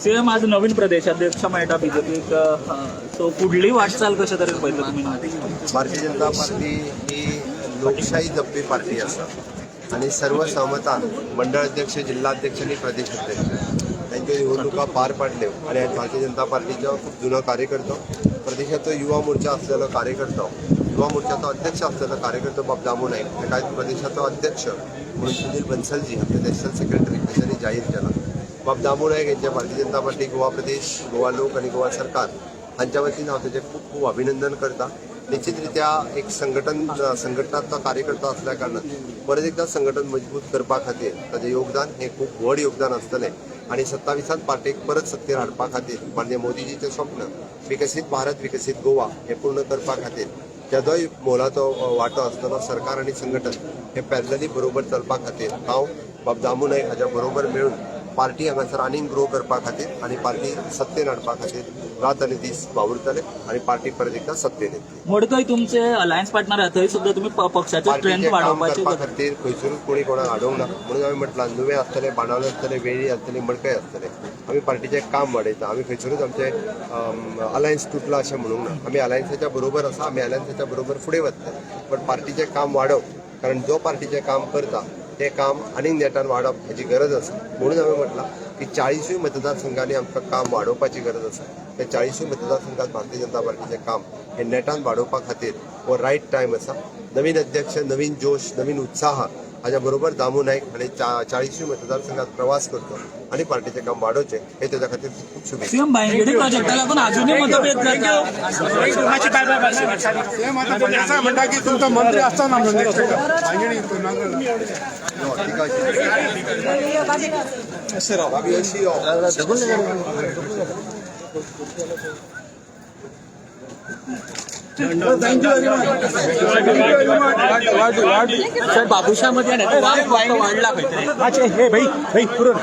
CM, आज नवीन प्रदेशाध्यक्ष मेळटा बीजेपीक. सो फुडली वाटचाल कशे तरेन पळयता तुमी? भारतीय जनता पार्टी ही लोकशाही जपपी पार्टी आसा आनी सर्वसहमतान मंडळ अध्यक्ष, जिल्हाध्यक्ष आनी प्रदेश अध्यक्ष त्यांच्यो निवडणुका पार पाडल्यो आनी हांवें भारतीय जनता पार्टीचो खूब जुनो कार्यकर्तो, प्रदेशाचो युवा मोर्चा असलेलो कार्यकर्तो, युवा मोर्चाचो अध्यक्ष असलेलो कार्यकर्तो बाब दामू नायक ताका आयज प्रदेशाचो अध्यक्ष म्हणून सुनील बन्सलजी, आपले नॅशनल सेक्रेटरी, तांच्यांनी जाहीर केला. बाब दामू नायक यांच्या भारतीय जनता पार्टी गोवा प्रदेश, गोवा लोक आनी गोवा सरकार हांच्या वतीन हांव तेजें खूब खूब अभिनंदन करता. निश्चितरित्या एक संघटन संघटनात्मक कार्यकर्ता असल्या कारणान परत एकदा संघटन मजबूत करपा खातीर ताजें योगदान हें खूब व्हड योगदान आसतलें आनी 27त पार्टीक परत सत्तेर हाडपा खातीर, माननीय मोदीजीचें स्वप्न विकसीत भारत, विकसीत गोवा हें पूर्ण करपा खातीर तेजोय मोलाचो वांटो आसतलो. सरकार आनी संघटन हे पॅरलली बरोबर चलपा खातीर हांव बाब दामू नायक हाज्या बरोबर मेळून पार्टी हांगासर आनीक ग्रो करपा खातीर आनी पार्टी सत्तेर हाडपा खातीर रात आनी दीस वावुरतले आनी पार्टी परत एकदा सत्तेर येतली. मडकय तुमचे अलायन्स पार्टनर आहा, थंय सुद्दां तुमी पक्षाचे स्ट्रेंथ पार्टीचें काम वाडोवपाची करपा खातीर खंयसरूच कोणी कोणाक आडोवंक ना. म्हणून हांवें म्हटलां, नुवें आसतलें, बाणावले आसतलें, वेळ्ळी आसतली, मडकय आसतलें, आमी पार्टीचें काम वाडयता. आमी खंयसरूच आमचें अलायन्स तुटलां अशें म्हणूंक ना. आमी अलायन्साच्या बरोबर आसा, आमी अलायन्साच्या बरोबर फुडें वतले, बट पार्टीचें काम वाडोवप, कारण जो पार्टीचें काम करता तें काम आनीक नेटान वाडप हाची गरज आसा. म्हणून हांवें म्हटलां की 40ूय मतदारसंघांनी आमकां काम वाडोवपाची गरज आसा. त्या 40ूय मतदारसंघात भारतीय जनता पार्टीचें काम हें नेटान वाडोवपा खातीर हो रायट टायम आसा. नवीन अध्यक्ष, नवीन जोश, नवीन उत्साह हाज्या बरोबर दामू नायक हाणें 40ूय मतदारसंघात प्रवास करचो आनी पार्टीचें काम वाडोवचें हे तेज्या खातीर खूब खूब शुभेच्छा. सीएम, बायंगिणी प्रोजेक्टा लागून अजूनही मतभेद जाता. असं म्हणटा की तुमचा मंत्री असताना नेक्स्ट भांगिणी. यो, तिका भाभी, अशी यो. सर, बाबुशामध्ये वाद वाढला काहीतरी. हे भाई भाई पुरण.